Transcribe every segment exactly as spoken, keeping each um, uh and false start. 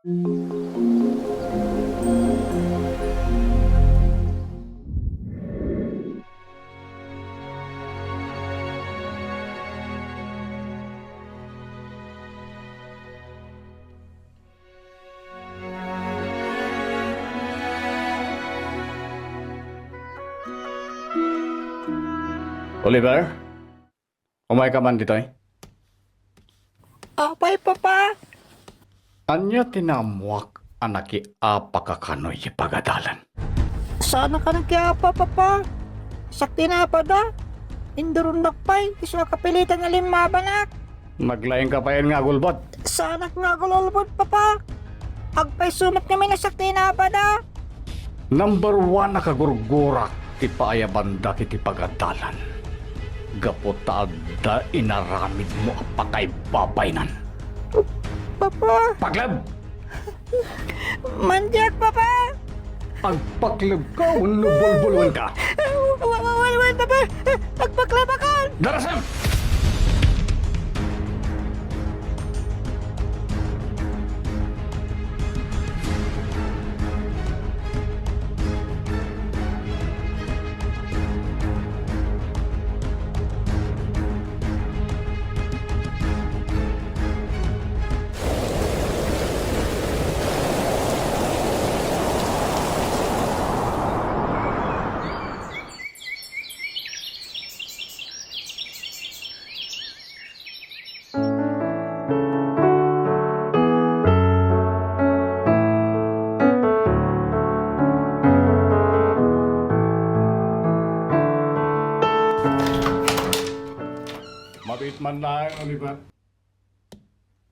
Oliver, umayka man ditoy. Apay, Papa? Ania ti naammuak a nakiapaka kano iti pagadalan? Saanak a nakiapa, Papa. Sakti napada. Induronnak pay, isu a kapilitan nga limmabanak. Naglaingka payen nga agulbod. Saanak nga agul-ulbod, Papa. Agpaysumak ngamin a sakti napada. Number one a kagurgurak ti paayabanda iti pagadalan. Gapu ta adda inaramidmo a pakaibabaynan. Papa! Pakleb! Mandiak, Papa! Agpaklebka wenno bulbuluenka? Wa-, wa-, wa-, wa-, Papa! Agpaklebakon! Darasem! Mabiit man laeng, Oliver.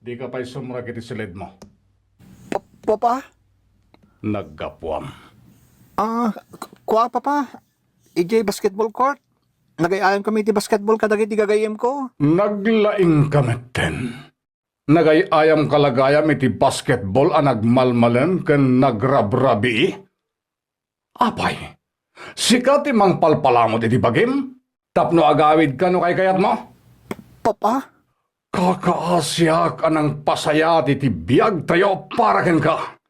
Dika pay sumrek iti silidmo. Pa-, Papa? Naggapuam. Ah, k-, kua, Papa? Idiay basketball court? Nagay-ayam kami iti basketball kadagiti gagayyemko. Naglaingka metten. Nagay-ayamka la gayam iti basketball a nagmalmalem ken nagrabrabii? Apay, sika ti mangpalpalamut iti bagim tapno agawidka no kaykayatmo? Papa? Kakaasiak a nangpasayaat iti biagtayo para kenka.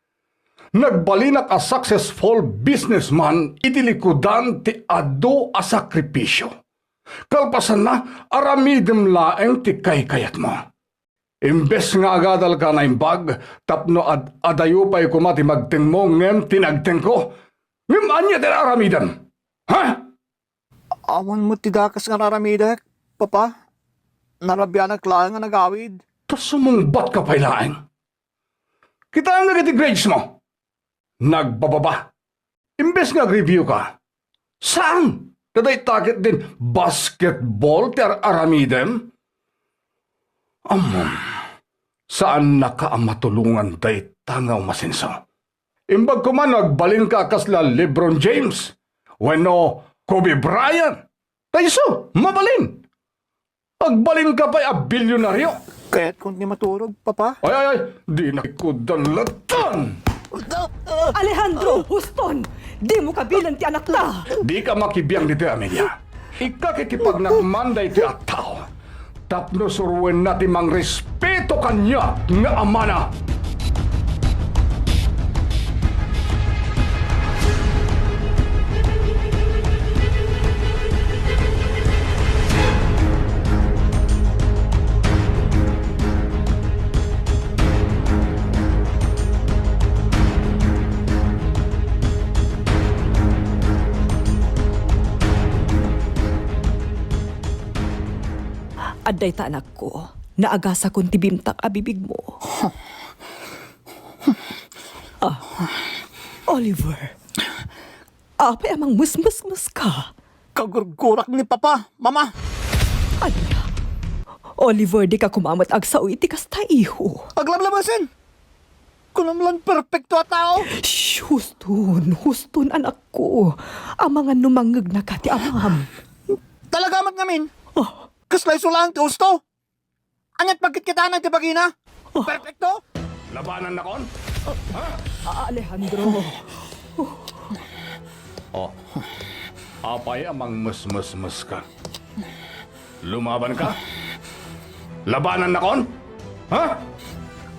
Nagbalinak a successful businessman iti likudan ti adu a sakripisio. Kalpasanna, aramidem laeng ti kaykayatmo. Imbes nga agadalka a naimbag tapno ad-adayo pay koma ti magtengmo ngem ti nagtengko, ngem ania ti aramidem? Ha? Awan met ti dakes nga aramidek, Papa. Narabianak laeng nga nagawid. Ta sumungbatka pay laeng. Kitaem dagiti grades mo. Nagbababa. Imbes nga agreview ka, saan? Ta dayta ketdin basketball ti ar-aramidem? Ammom, saannaka a matulongan dayta nga umasenso. Imbag koma no agbalinka a kasla LeBron James wenno Kobe Bryant. Kayso, mabalin. Agbalinka pay a bilyonaryo. Kayatkon ti maturog, Papa. Ay, ay, ay, dinak ikuddan latan! Alejandro, huston! Dimo kabilen ti anakta! Dika makibiang ditoy, Amelia. Ikkat iti pagnakman daytoy a tao tapno suroenna ti mangrespeto kaniak nga amana. Adda ita, anakko, naagasakon ti bimtak a bibigmo. Ah, Oliver, apay a mangmusmusmuska? Kagurgurak ni Papa, Mama. Ania? Oliver, dika koma met agsao iti kasta, iho. Aglablabesen! Kunam lan perpekto a tao. Shh, huston, huston, anakko. Amangan no mangngegnaka ti amam. Talaga met ngamin? Ah. Kasla isu laeng ti husto? Aniat pagkitkitaenna ti bagina? Oh. Perpekto? Labanannakon? Ha? A-, Alejandro. Oh. Apay a mangmusmusmuska? Lumabanka? Labanannakon? Ha?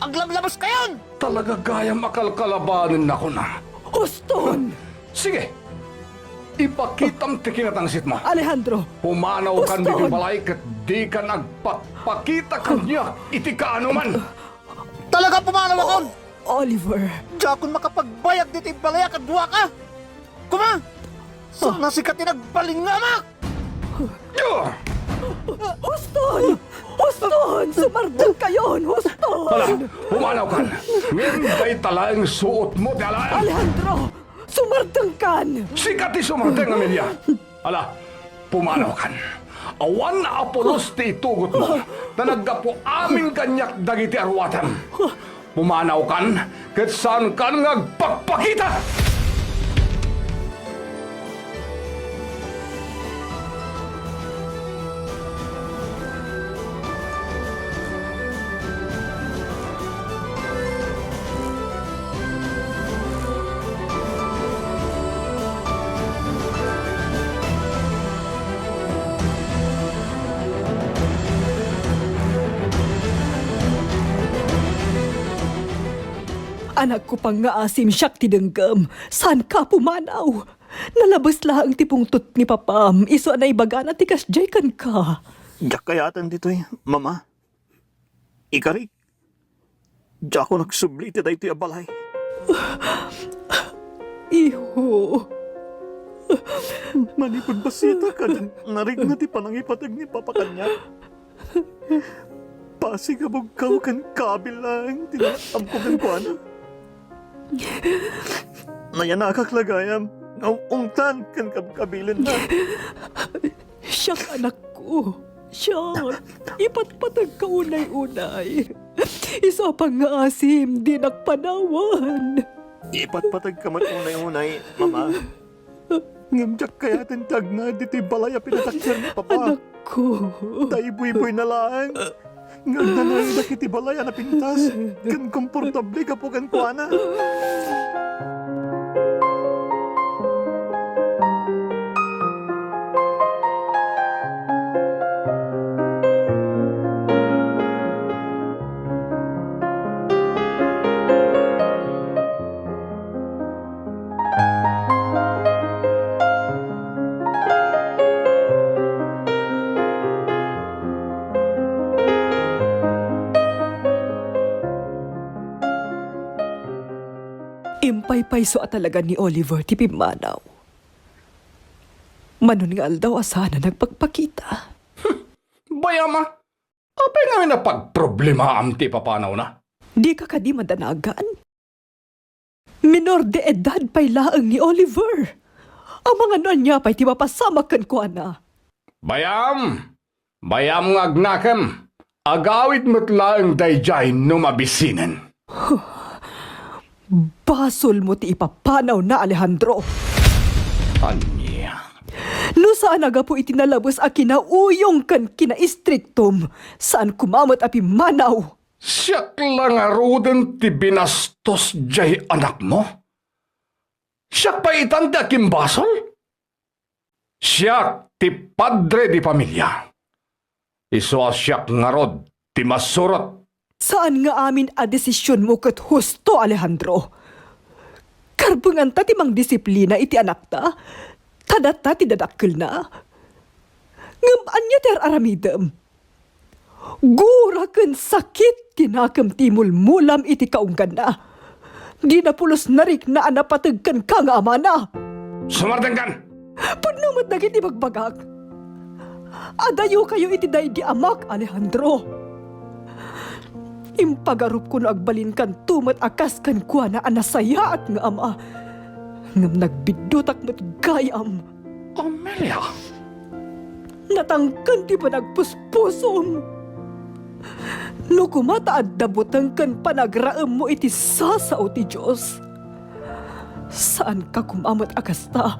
Aglamlabuskayon! Talaga gayam a kalkalabanennakon. Huston! Sige! Ipakitam ti kinatangsitmo. Alejandro! Pumanawkan ditoy balay ket dikan agpakpakita kaniak iti kaanoman. Talaga pumanawakon! O-, Oliver! Diakon makapagbayag ditoy balay a kaduaka! Koma! Saan a sika ti nagbalin nga amak? Huston! Huston! Sumardengkayon! Huston! Ala, pumanawkan! Ngem dayta laeng suotmo ti alaem! Alejandro! Sumardengkan! Sika ti sumardeng, Amelia! Ala, pumanawkan! Awan a pulos ti itugotmo, ta naggapu amin kaniak dagiti aruatem! Pumanawkan ket saankan nga agpakpakita! Anakko, pangngaasim, siak ti denggem. Saanka a pumanaw. Nalabes laeng ti pungtot ni papam, isu a naibagana ti kasdiay kenka. Diak kayaten ditoy, Mama. Ikarik, diakon agsubli iti daytoy a balay. Iho. Manipud bassit, kada narigna ti panangipateg ni Papa kaniak. Pasig a bugkaw ken kabil laeng ti naamko kenkuana. Nayanakak la gayam nga ungtan ken kabkabilenna. Siak, anakko. Siak. Ipatpategka unay-unay. Isu a pangngaasim, dinak panawan. Ipatpategka met unay-unay, Mama. Ngem diak kayaten ti agnaed ditoy balay a pinatakker ni Papa. Anakko. Ta ibuybuyna laeng nga agnanaedak iti balay a napintas ken komportable gapu kenkuana. Impaypayso a talaga ni Oliver ti pimmanaw. Manon nga aldaw a saan a nagpakpakita. Bayam a! Apay ngamin a pagproblemaam ti ipapanawna? Dika kadi madanagan? Menor de edad pay laeng ni Oliver. Amangan no ania pay ti mapasamak kenkuana. Bayam! Bayam nga agnakem. Agawid met laeng daydiay no mabisinen. Basolmo ti ipapanawna, Alejandro. Ania? No saan a gapu iti nalabes a kinauyong ken kinaistriktom, saan koma met a pimmanaw. Siak la ngaruden ti binastos diay anakmo? Siak pay itan ti akimbasol? Siak ti padre di familia. Isu a siak ngarud ti masurot. Saan nga amin a desisionmo ket husto, Alejandro. Karbenganta ti mangdisiplina iti anakta, ta data ti dadakkelna. Ngem ania ti ar-aramidem? Gura ken sakit ti nakem ti imulmulam iti kaungganna. Dina pulos narikna a napateg kenka nga amana. Sumardengkan! Pudno met dagiti ibagbagak. Adayokayo iti daydi amak, Alejandro. Impagarupko no agbalinkanto met a kas kenkuana a nasayaat nga ama. Ngem nagbiddutak met gayam. Amelia! Natangken ti panagpuspusom. No koma ta adda buteng ken panagraemmo iti sasao ti Dios, saanka koma met a kasta.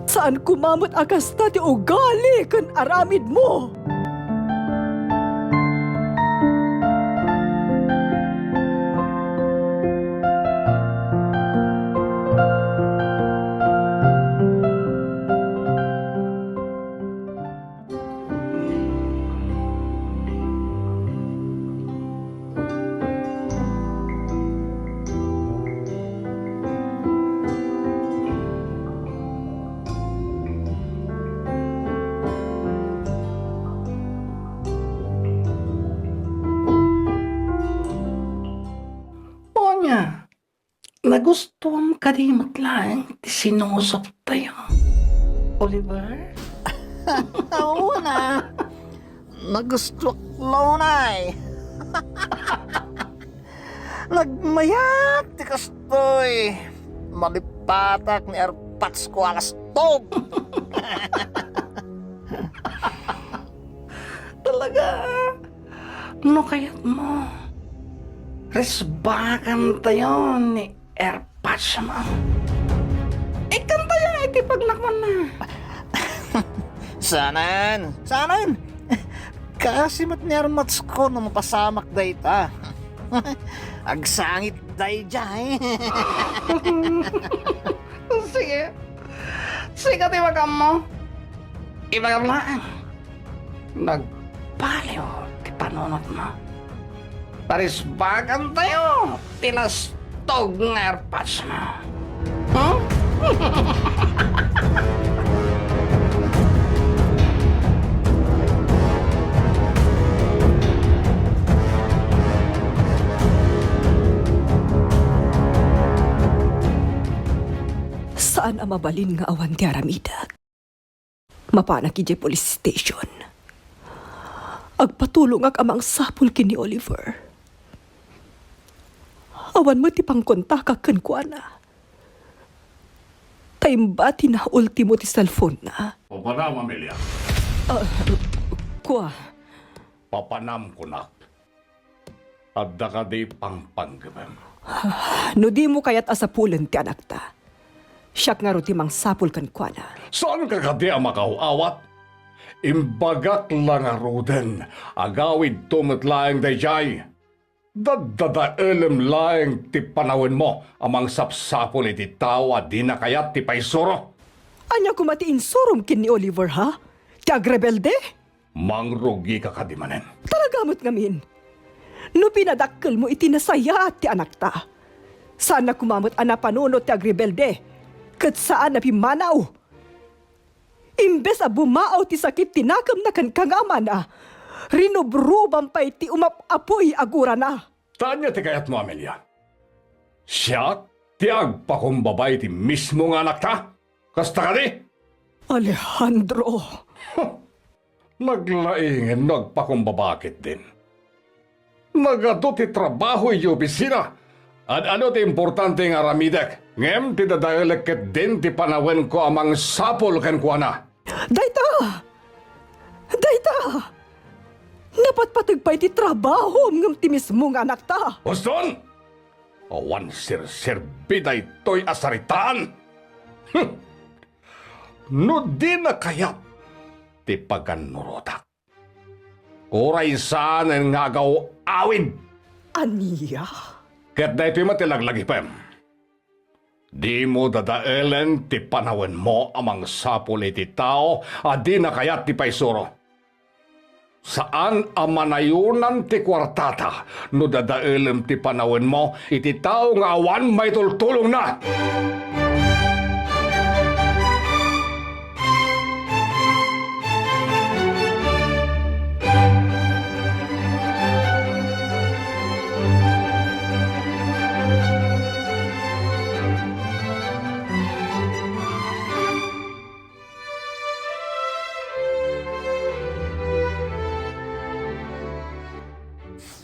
Saan koma met a kasta ti ugali ken aramidmo. Gustuam kadi met laeng ti sinusuptayo, Oliver? Una, nagustuak la unay. Nagmayat ti kastoy. Malipatak ni Airpods ko a lastog. Talaga? No kayatmo, risbagantayo ni Airpods mo. Ikkantayo iti pagnakuanna. Saanen, saanen. Kaasi met ni Airpods ko no mapasamak dayta. Agsangit daydiay. Sige. Sika ti magammo. Ibagam laeng. Nagbaliw ti panunotmo. Parisbagantayo ti lastog nga Airpods mo. Hmm? Saan a mabalin nga awan ti aramidek. Mapanak idiay police station. Agpatulongak a mangsapul ken ni Oliver. Awan met ti pangkontakak kenkuana. Ta imbatina ultimo ti cellphone-na. Papanam, Amelia. Ah, kua. Papanam, kunak. Adda kadi pangpanggepem? No dimo kayat a sapulen ti anakta, siak ngarud ti mangsapul kenkuana. Saanka kadi a makaaw-awat? Imbagak la ngaruden, agawidto met laeng daydiay. Daddadaelem laeng ti panawenmo a mangsapsapul iti tao a dina kayat ti paisuro. Ania koma ti insurom ken ni Oliver, ha? Ti agrebelde? Mangrugika kadi manen. Talaga met ngamin. No pinadakkelmo iti nasayaat ti anakta, saanna koma met a napanunot ti agrebelde ket saan a pimmanaw. Imbes a bumaaw ti sakit ti nakemna kenka nga amana, rinubrubam pay ti umap-apoy a gurana. Ta ania ti kayatmo, Amelia? Siak ti agpakumbaba iti mismo nga anakta? Kasta kadi? Alejandro! Naglaingen no agpakumbaba ketdin. Nagadu ti trabaho idiay opisina. Ad-adu ti importante nga aramidek, ngem ti dadaelek ketdin ti panawenko a mangsapul kenkuana. Dayta! Dayta! Napatpateg pay ti trabahom ngem ti mismo nga anakta. Boston! Awan serserbi daytoy a saritaan. Hmm. No dina kayat ti pagannurotak, uray saanen nga agaw-awid. Ania? Ket daytoy met ti laglagipem. Dimo dadaelen ti panawenmo a mangsapul iti tao a dina kayat ti paisuro. Saan a manayonan ti kuartata no dadaelem ti panawenmo iti tao nga awan maitultulongna.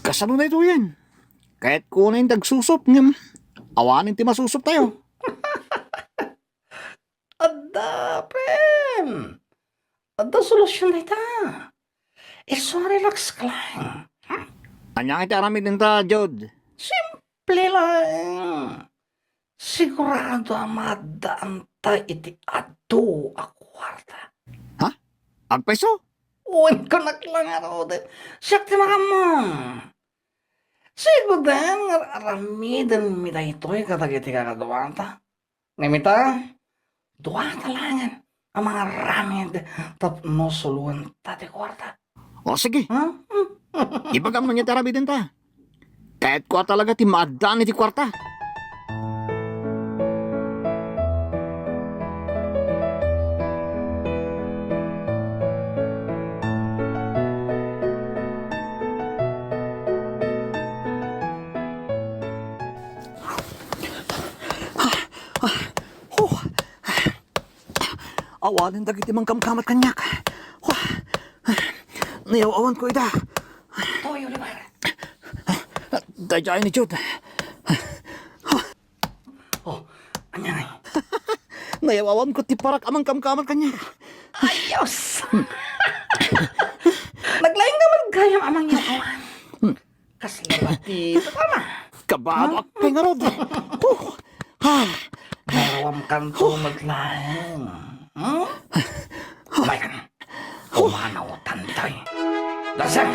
Kasano daytoyen? Kayatko unay ti agsusup, ngem awanen ti masusuptayo. Adda, friend. Adda solution dayta. Isu a relax ka lang. Ania nga iti aramidenta, Jud? Simple lang. Sigurado a maaddaanta iti adu a kuarta. Ha? Agpayso? Wen, kunak lang, ngaruden. Siak ti makammo. Sigurado nga ar-aramidenmi daytoy kadagiti kakaduata. Ngem ita, duata laengen a mangaramid tapno suloenta ti kuarta. O, sige. Ha? Ibagam no ania ti aramidenta. Kayatko a talaga ti maaddaan iti kuarta. Awanen dagiti mangkamkamat kaniak. Wah! Nayaw-awanko ida. Toy, Oliver. Daydiay ni Jude. Oh, ania ngay? Nayaw-awanko ti parak a mangkamkamat kaniak. Ayos! Naglaing nga man gayam a mangyaw-awan. Kasla ti, tama? Kababaak pay ngarud. Huh. Ha. Narawam kanto met laeng. Hmm? Bayan, pumanaw tantoy. Dasam!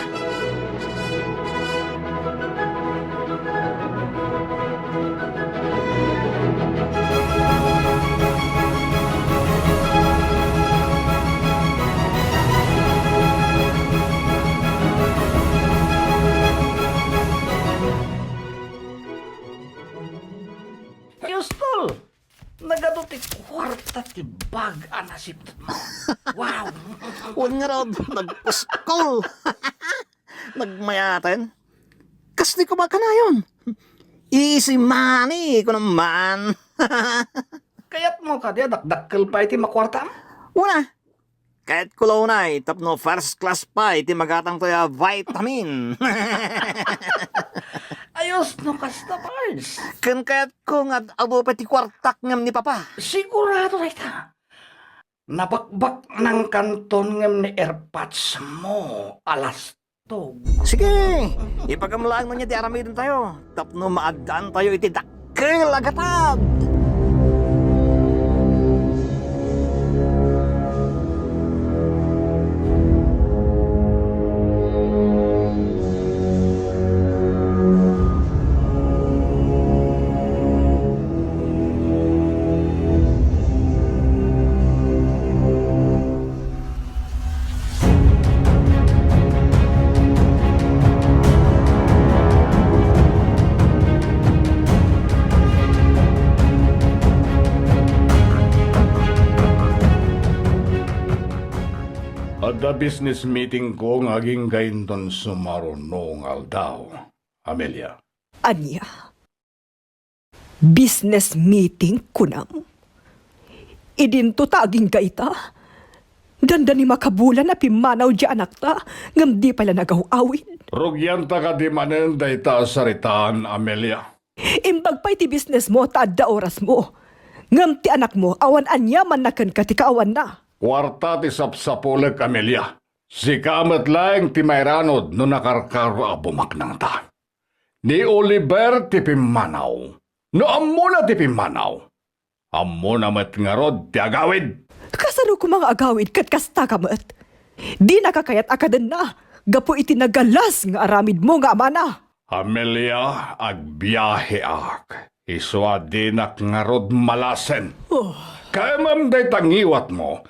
Ayos, tol. Nagadu ti kuarta ti bag a nasipngetmo. Wow! Wen ngarud, nagpuskol. Nagmayaten. Kas ti kumakanayon. Easy money, kunam man. Kayatmo kadi a dakdakkel pay ti makuartam? Wen a. Kayatko la unay tapno first class pay ti magatangtoy a vitamin. Ayos no kasta, Pards. Ken kayatko nga ad-adu pay ti kuartak ngem ni Papa. Sigurado dayta. Nabakbaknangkanton ngem ni airpods mo, alas Sige! Ipagam laeng no ania ti aramidentayo tapno maaddaantayo iti dakkel a gatad! Adda business meeting ko nga agingga inton sumaruno nga aldaw, Amelia. Ania? Business meeting, kunam? Idinto ta agingga ita? Dandani makabulan a pimmanaw diay anakta, ngem di pay la nagaw-awid. Rugianta kadi manen dayta a saritaan, Amelia? Imbag pay ti business mo ta adda oras mo. Ngem ti anak mo, awan aniamanna kenka ti kaawanna. Kuarta ti sapsapulek, Amelia. Sika met laeng ti mairanod no nakarkaro a bumaknangta. Ni Oliver ti pimmanaw. No ammona ti pimmanaw, ammona met ngarud ti agawid. Kasano koma nga agawid ket kasta ka met? Dinaka kayat a kadenna gapu iti nagalas nga aramidmo nga amana. Amelia, agbiaheak. Isu a dinak ngarud malasen. Oh. Kaemem dayta ngiwatmo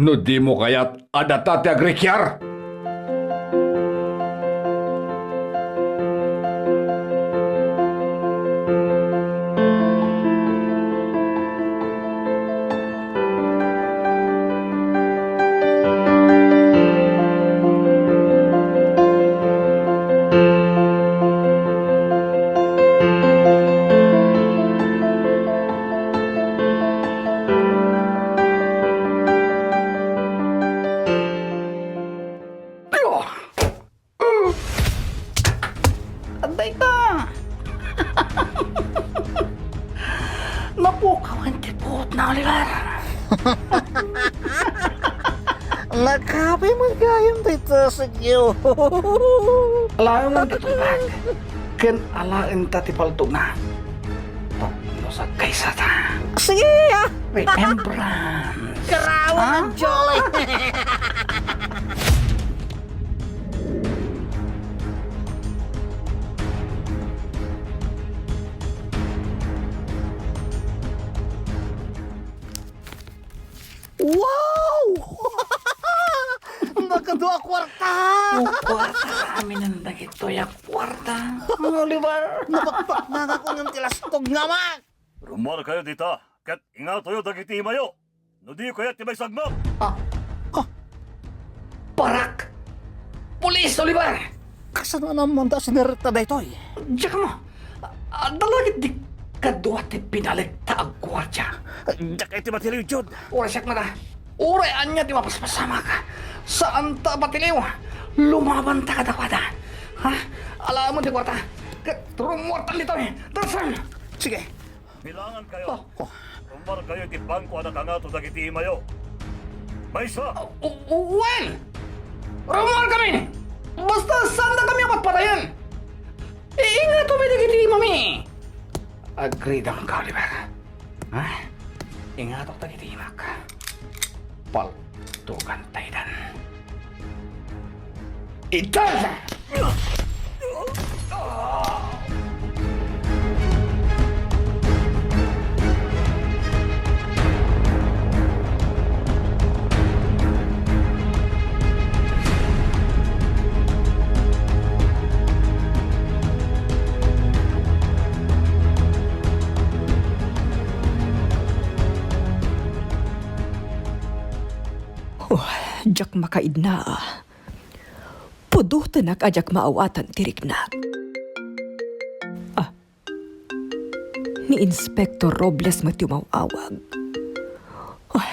no dimo kayat a data ti agrikiar. Adda ita! Napukawan ti puot na, Oliver. Nakapi man gayam dayta, Sergio. Alaengen ti tubag ken alaenta ti paltogna. Tapno sagkaysata. Sige, ah. Remembrance. Karawan, ah? Jolly. Wow! Nakadua a kuarta! O, kuarta. Aminen dagitoy a kuarta. Oliver! Nabakbaknangak ngem ti lastog nga amak! Rummuarkayo dita, ket ingatoyo dagiti imayo. No di kayat ti maisagmak. Ah. Ah. Parak! Pulis, Oliver! Kasano a nammanda a sinerreta daytoy? Diak ammo. Adda la ketdi kadua ti pinalegta a guardia. Diak iti matiliw, Jude. Orasiak mata. Uray ania ti mapaspasamak, saanta a patiliw. Lumabanta kadakuada. Ha? Alaem ti kuarta. Ket rumuartan ditoy. Tarsem! Sige. Bilangan kayo. Oh, oh. Rumuar kayo iti bangko a nakangato dagiti imayo. Maysa! U-, u-, wen! Rumuar kami! Basta saan da kami a patpatayen! Iingato mi dagiti imami! Agridam ka, Oliver. Ha? Ingatok dagiti imak. Paltugan ta idan. Idan! Oh, diak makaidna. Pudotenak a diak maawatan ti riknak. Ah, ni Inspector Robles met ti umaw-awag. Oh,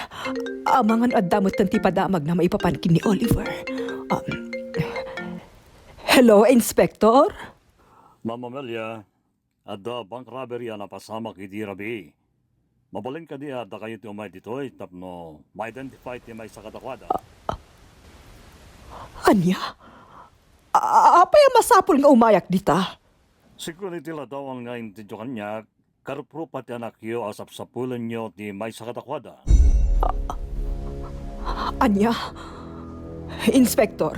amangan adda metten ti padamagna maipapan ken ni Oliver. Ah, hello, Inspector? Ma'am Amelia, adda bank robbery a napasamak idi rabii. Mabalin kadi a addakayo ti umay ditoy tapno ma-identify ti maysa kadakuada? Ania? A-, apay a masapul nga umayak dita? Security ladawan nga intedyo kaniak, karuprupa ti anakyo a sapsapulenyo ti maysa kadakuada. Ania? Inspector,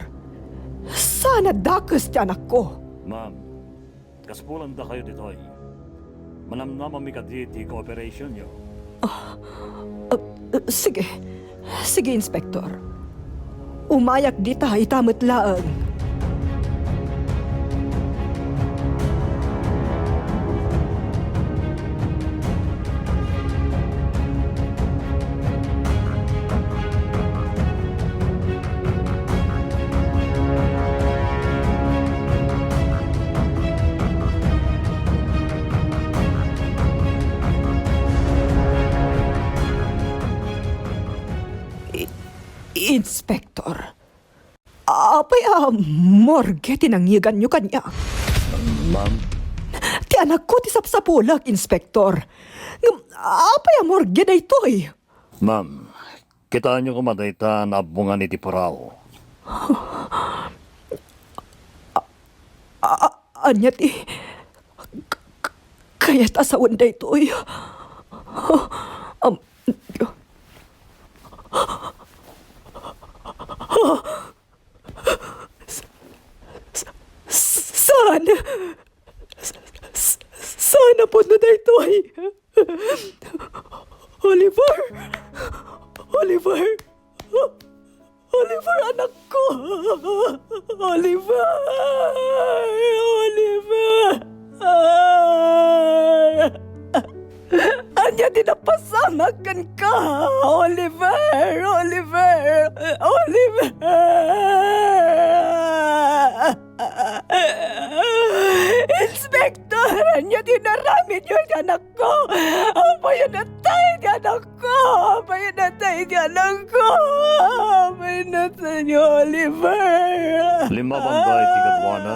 saan a dakes ti anakko? Ma'am, kasapulendakayo ditoy. Manamnamami kadi ti kooperasyonyo. Ah, ah, sige. Sige, Inspector. Umayak dita ita met laeng. I-, Inspector, apay a morgue ti nangiganyo kaniak? Ma'am? Ti anakko ti sapsapulek, Inspector. Ngem apay a morgue daytoy? Ma'am, kitaenyo koma dayta a naabbongan iti puraw. A-, a-, ania ti k-, k-, kayat a sawen daytoy? Am-, Sa-, sa-, saan? Sa-, sa-, saan a pudno daytoy? Oliver! Oliver! Oliver, anakko! Oliver! Oliver! Ania ti napasamak kenka, Oliver? Oliver! Oliver! Inspector, ania ti inaramidyo iti anakko? Apay a natay ti anakko? Apay a natay ti anakko? Apay a natay ni Oliver? Limmabanda iti kaduana,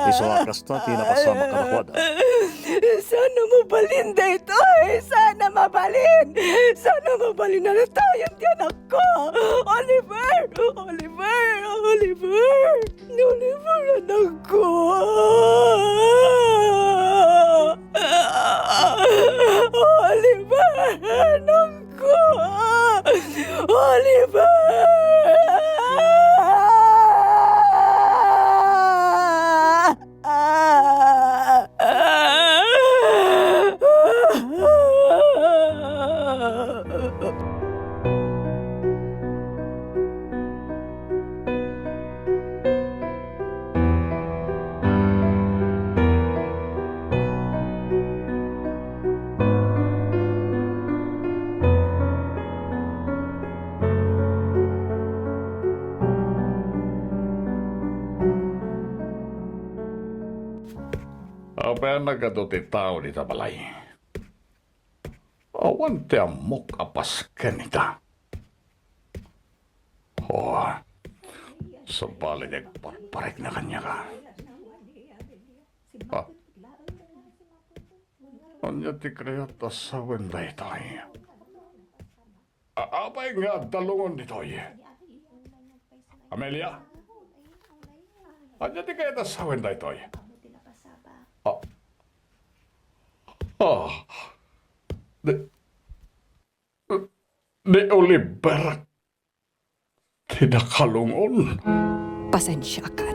isu a kasta ti napasamak kadakuada. Saan a mabalin daytoy? Saan a mabalin? Saan a mabalin a natayen ti anakko? Oliver! Oliver! Oliver! Oliver, anakko! Oliver, anakko! Oliver! Apay a nagadu ti tao dita balay? Awan ti ammok a pasken ita. Oh, sabali ti agparparikna kaniak. Ah. Ania ti kayat a sawen daytoy? A-, apay nga agdalungon ditoy? Amelia? Ania ti kayat a sawen daytoy? Ah. Ah. Ni, ni Oliver ti nakalungon. Pasensiakan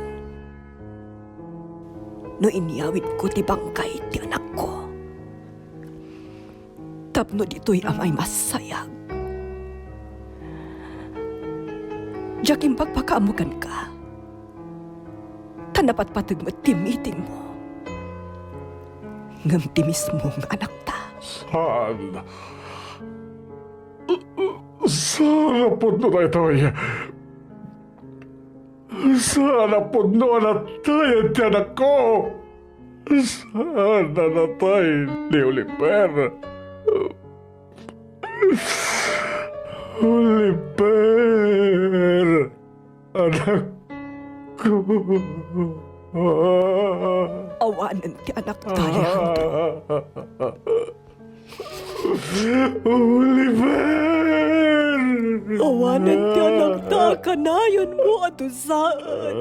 no inyawidko ti bangkay ti anakko tapno ditoy a maimassayag. Diak impagpakaammo kenka, ta napatpateg met ti meetingmo. Ngem ti mismo nga anakta. Saan? Saan a pudno daytoy? Saan a pudno a natay ti anakko? Saan a natay ni Oliver? Oliver, anakko. Awanen ti anakta, Alejandro. Oliver! Awanen ti anakta a kanayonmo a dusaen.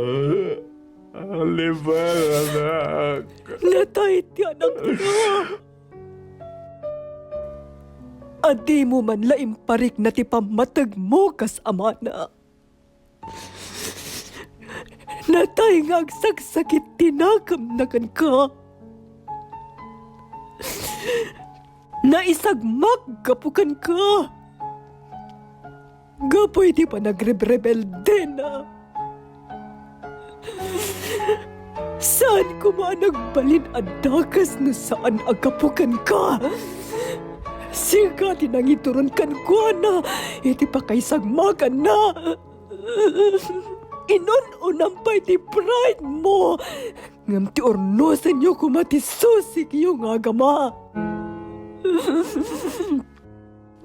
Oliver, anak. Natay ti anakta. A dimo man la imparikna ti pammategmo kas amana. Natay nga agsaksakit ti nakemna kenka. Naisagmak gapu kenka. Gapu iti panagrebrebeldena. Saan koma a nagbalin a dakes no saan a gapu kenka. Sika ti nangituron kenkuana iti pakaisagmakanna. Inun-unam pay ti pride mo, ngem ti urnosenyo koma ti susikyo nga agama.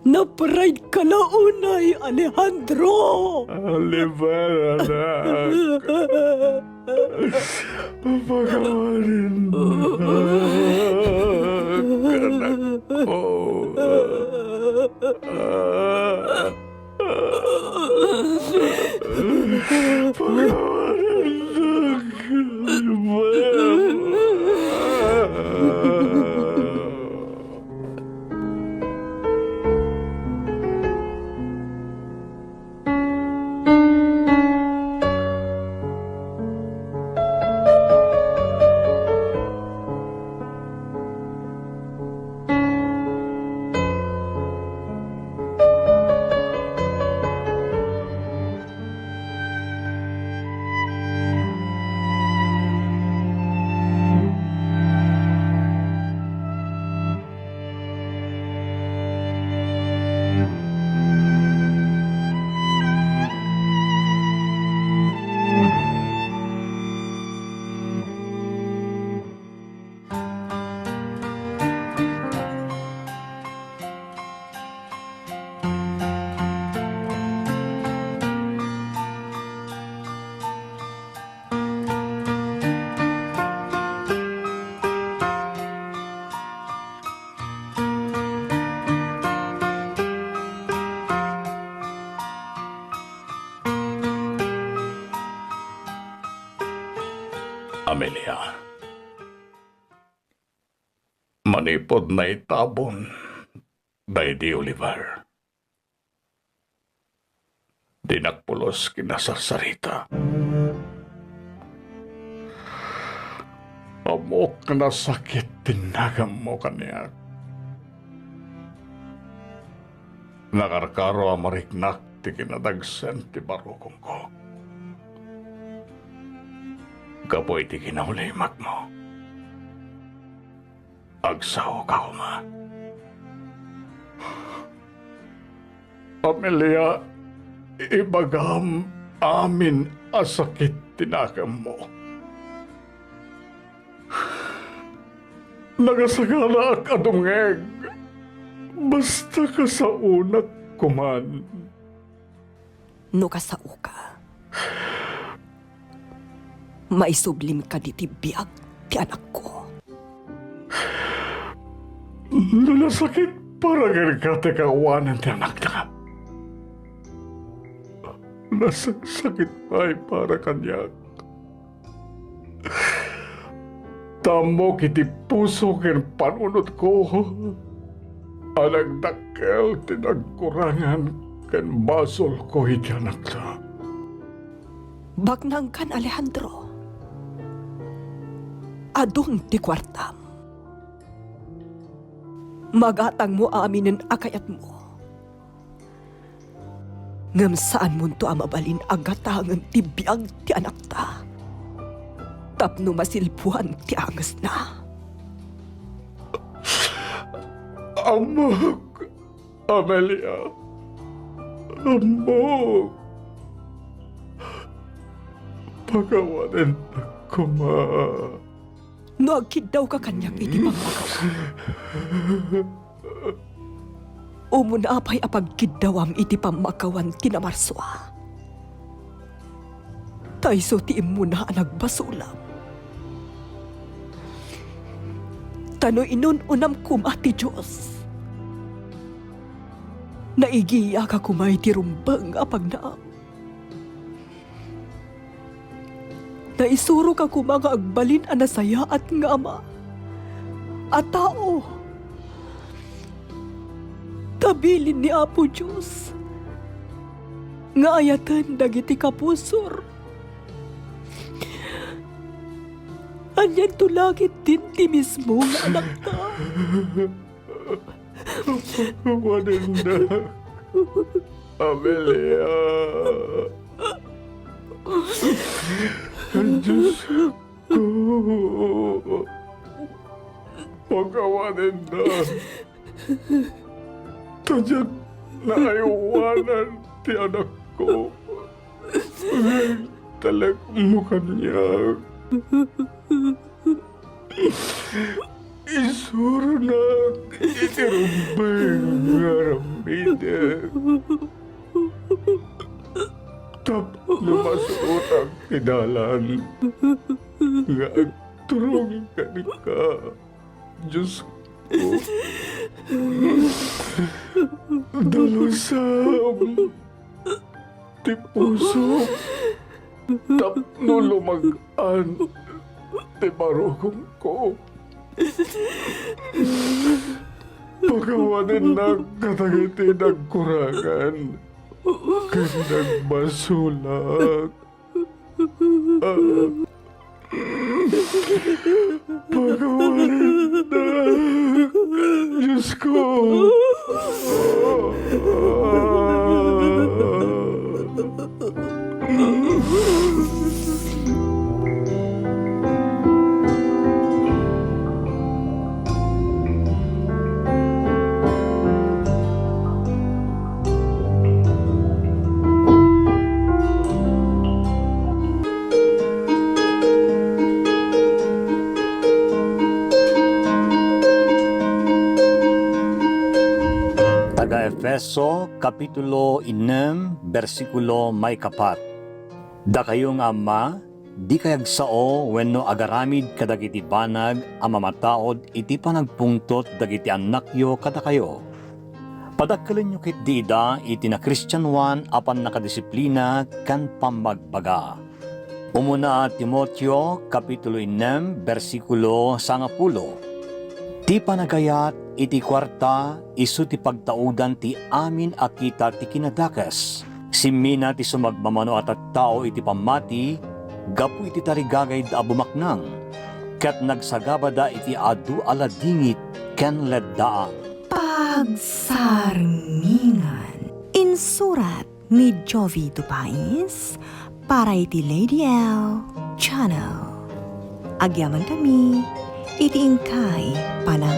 Na-pride ka la unay, Alejandro! Oliver, anak. Pakawanen, anak. Anak ko. Amelia, manipud naitabon daydi Oliver, dinak pulos kinasarsarita. Ammok nga nasakit ti naganmo kaniak. Nakarkaro a mariknak ti kinadagsen ti barukongko. Gapu iti kinaulimakmo, agsaoka koma. Amelia, ibagam amin a sakit ti naganmo. Nakasaganaak a dumngeg, basta kasaonak koman. no kasaoka. Maisublim kadi ti biag ti anakko. No nasakit para kenka ti kaawanan ti anakta, nasaksakit pay para kaniak. Ta ammok iti puso ken panunotko a nagdakkel ti nagkurangan ken basolko iti anakta. Baknangkan, Alejandro. Adun ti kuartam. Magatangmo aminen a kayatmo. Ngem saanmonto a mabalin a gatangen ti biag ti anakta tapno masilpuan ti angesna. Ammok, Amelia. Ammok. Pakawanennak koma. No agkiddawka kaniak iti pammakawan, umuna pay a pagkiddawam iti pammakawan ti namarsua. Ta isu ti immuna a nagbasolam. Ta no inun-unam koma ti Dios, naigiyak a koma iti rumbeng a pagnaam. Naisurok a koma nga agbalin a nasayaat nga ama a tao. Ta bilin ni Apo Dios nga ayaten dagiti kapusor. Anianto la ketdin ti mismo nga anakta? Wadenda. Amelia. Diosko. Pakawanenda. Ta diak naaywanan ti anakko. Ngem talekmo kaniak. Isuronak iti rumbeng nga aramidek. Tapno masurotak ti dalan nga agturong kenka, Diosko. Dalusam ti puso tapno lumag-an ti barukongko. Pakawanennak kadagiti nagkurangan ken nagbasolak. Pakawanennak, Diosko. Taga-Efeso, kapitulo innem, bersikulo maikapat. Dakayo nga amma, dikay agsao wenno agaramid kadagiti banag a mamataud iti panagpungtot dagiti annakyo kadakayo. Padakkelenyo ketdi ida iti nakristianoan a pannakadisiplina ken pammagbaga. Umuna a Timoteo, kapitulo innem, bersikulo sangapulo. Ti panagayat iti kuarta isu ti pagtaudan ti amin a kita ti kinadakes. Simmina ti sumagmamano a tattao iti pammati gapu iti tarigagayda a bumaknang, ket nagsagabada iti adu a ladingit ken leddaan. Pagsarmingan. Insurat ni Jovi Tupais para iti Lady L Channel. Agyamankami iti inkay panag-